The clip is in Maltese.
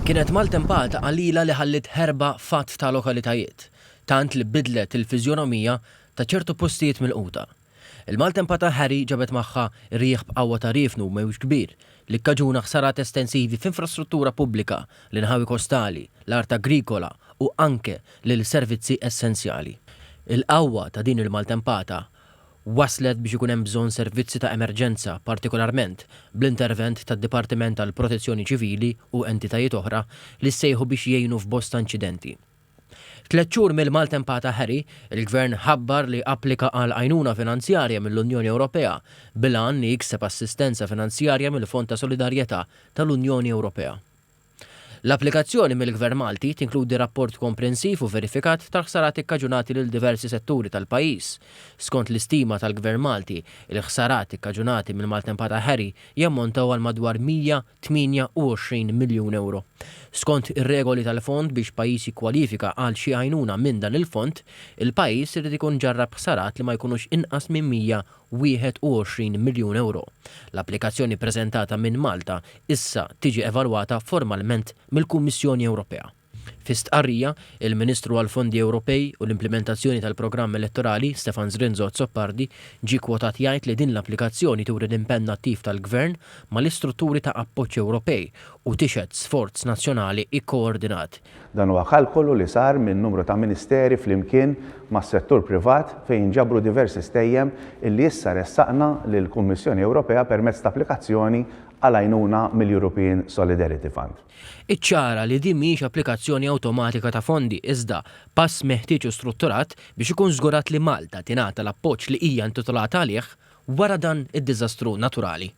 Kienet maltempata qalila li ħalliet ħerba f'għadd ta' lokalitajiet, tant li bidlet il-fiżjonomija ta' ċertu postijiet milquta. Il-maltempata Harry ġabet magħha rjieħ b'qawwa ta' riefnu u mewġ kbir li kkaġuna ħsarat estensivi f'infrastruttura pubblika, l-inħawi kostali, l-art agrikola u anke lil servizzi essenzjali. Il-qawwa ta' din il-maltempata wasslet biex ikun hemm bżonn servizzi ta' emerġenza partikolarment bl-intervent tad-Dipartiment għall-Protezzjoni Ċivili u entitajiet oħra li ssejħu biex jgħinu f'bosta inċidenti. Tlett xhur mill-maltempata Harry, il-Gvern ħabbar li applika għal għajnuna finanzjarja mill-Unjoni Ewropea bil-għan li jikseb assistenza finanzjarja mill-Fond ta' Solidarjetà tal-Unjoni Ewropea. L-applikazzjoni mill-Gvern Malti tinkludi rapport komprensiv u verifikat tal-ħsarat ikkaġunati lil diversi setturi tal-pajjiż. Skont l-istima tal-Gvern Malti, il-ħsarat ikkaġunati mill-maltempata Harry jammontaw għal madwar 128 miljun ewro. Skont ir-regoli tal-fond biex pajjiż jikkwalifika għal xi għajnuna minn dan il-fond, il-pajjiż irid ikun ġarrab ħsarat li ma jkunux inqas minn 121 miljun ewro. L-applikazzjoni ppreżentata minn Malta issa tiġi evalwata formalment mill-Kummissjoni Ewropea. Fi stqarrija, il-Ministru għall-Fondi Ewropej u l-Implimentazzjoni tal-Programm Elettorali, Stefan Zrinzo Azzopardi, ġie kwotat jgħid li din l-applikazzjoni turi l-impenn attiv tal-Gvern mal-istrutturi ta' appoġġ Ewropej u tixhed sforz nazzjonali kkoordinat. Dan huwa kalkolu li sar minn numru ta' Ministeri flimkien mas-settur privat fejn inġabru diversi stejjem illi issa ressaqna lill-Kummissjoni Ewropea permezz ta' applikazzjoni għal għajnuna mill-European Solidarity Fund. Iċċara li din mhijiex applikazzjoni awtomatika ta' fondi iżda pass meħtieġ u strutturat biex ikun żgurat li Malta tingħata l-appoġġ li hija intitolata għalih wara dan id-diżastru naturali.